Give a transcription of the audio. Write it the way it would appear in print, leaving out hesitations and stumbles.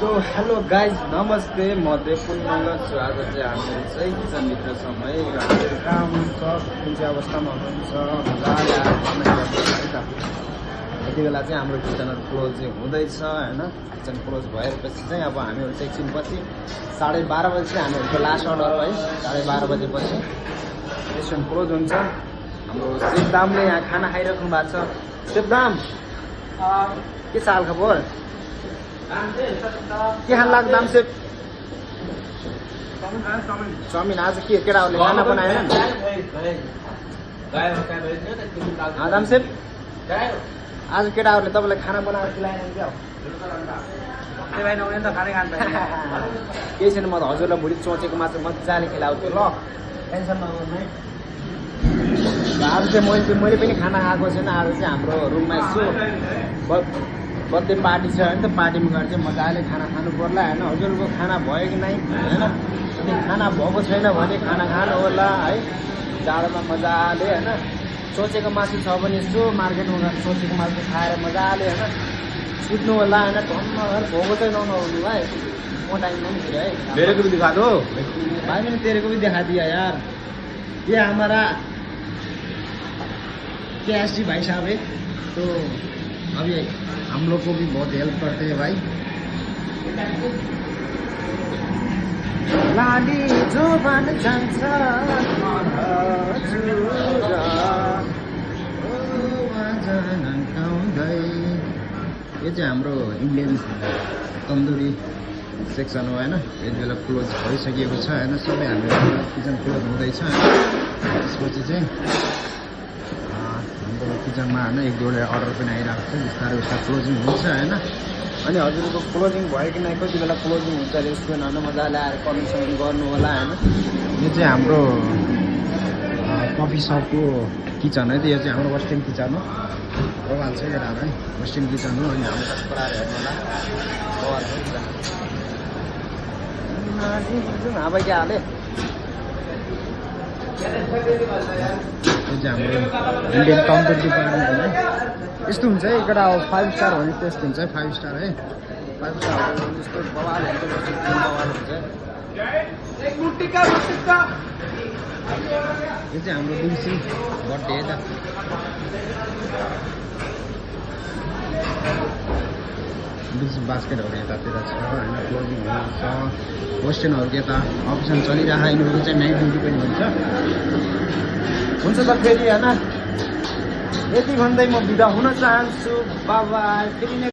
So hello guys नमस्ते म देवपुन मगर छु। आज चाहिँ हामीहरू चाहिँ किचनभित्र छौँ है। हामीहरू कहाँ हुनुहुन्छ, कुन चाहिँ अवस्थामा हुनुहुन्छ मजाले यति बेला चाहिँ हाम्रो किचनहरू क्लोज चाहिँ हुँदैछ होइन। किचन क्लोज भएपछि चाहिँ अब हामीहरू चाहिँ एकछिनपछि 12:30 बजी चाहिँ हामीहरूको लास्ट अर्डर है। 12:30 बजेपछि रेस्टुरेन्ट क्लोज हुन्छ। हाम्रो सेपदामले यहाँ खाना खाइराख्नु भएको छ। सेपदाम के छ हाल खबर? के खान लाग्छ दाम सेप? चाउमिन। आज के केटाहरूले खाना बनाएन? दाम सेप आज केटाहरूले तपाईँलाई खाना बनाएर खिलाएन क्या? केही छैन, म त हजुरलाई भोलि चोचेको मात्र मजाले खिलाउँछु ल, टेन्सन नगर्नु है। आज चाहिँ मैले पनि खाना खाएको छैन। आज चाहिँ हाम्रो रुममा यसो बर्थडे पार्टी छ होइन। त पार्टीमा गएर चाहिँ मजाले खाना खानु पर्ला होइन। हजुरको खाना भयो कि नै होइन? यदि खाना भएको छैन भने खाना खानु होला है। जाडोमा मजाले होइन। सोचेको मासु छ भने यसो मार्केटमा गएर सोचेको मासु खाएर मजाले होइन सुत्नु होला होइन। धन्न भोगो चाहिँ नहुनु भाइ, म टाइममा पनि है। मेरे को भी दिखा दो भाई, मैंने तेरे को भी दिखा दिया यार। ये हमारा KSG भाई साहब है, तो अभी हम लोग को भी बहुत हेल्प करते हैं भाई। लाली जो बन जान्छ यो चाहिँ हाम्रो इन्डियन तन्दुरी सेक्सन हो होइन। यति बेला क्लोज भइसकेको छ होइन। सबै हाम्रो किचन क्लोज हुँदैछ होइन। त्यसपछि चाहिँ हाम्रो किचनमा होइन एक दुईवटा अर्डर पनि आइरहेको छ। बिस्तारै बिस्तारै क्लोजिङ हुन्छ होइन। अनि हजुरको क्लोजिङ भयो कि नै, कति बेला क्लोजिङ हुन्छ रेस्टुरेन्ट होइन, मजाले आएर कमिसन गर्नु होला होइन। यो चाहिँ हाम्रो कफी सपको किचन है। यो चाहिँ हाम्रो वेस्टर्न किचन हो। बवाल छ केटाहरू है, वेस्टर्न किचन हो। अनि हाम्रो कतिपराहरू हेर्नु होला, बवाल छ किचन। अब क्या हाले यो चाहिँ हाम्रो इन्डियन काउन्टर डिपार्टमेन्ट है। यस्तो हुन्छ है केटा। अब 5 स्टार भने टेस्ट हुन्छ 5 स्टार है। 5 स्टार जस्तो बवाल हुन्छ, बवाल हुन्छ। यो चाहिँ हाम्रो दिउँसी बर्थडे है त। दिउँसी बास्केटहरू यतातिर छ होइन। क्लोजिङहरू छ, वेस्टर्नहरूको यता अप्सन चलिरहेको। यिनीहरूको चाहिँ नाइट ड्युटी पनि हुन्छ त फेरि होइन। यति भन्दै म बिदा हुन चाहन्छु। बाबा फेरि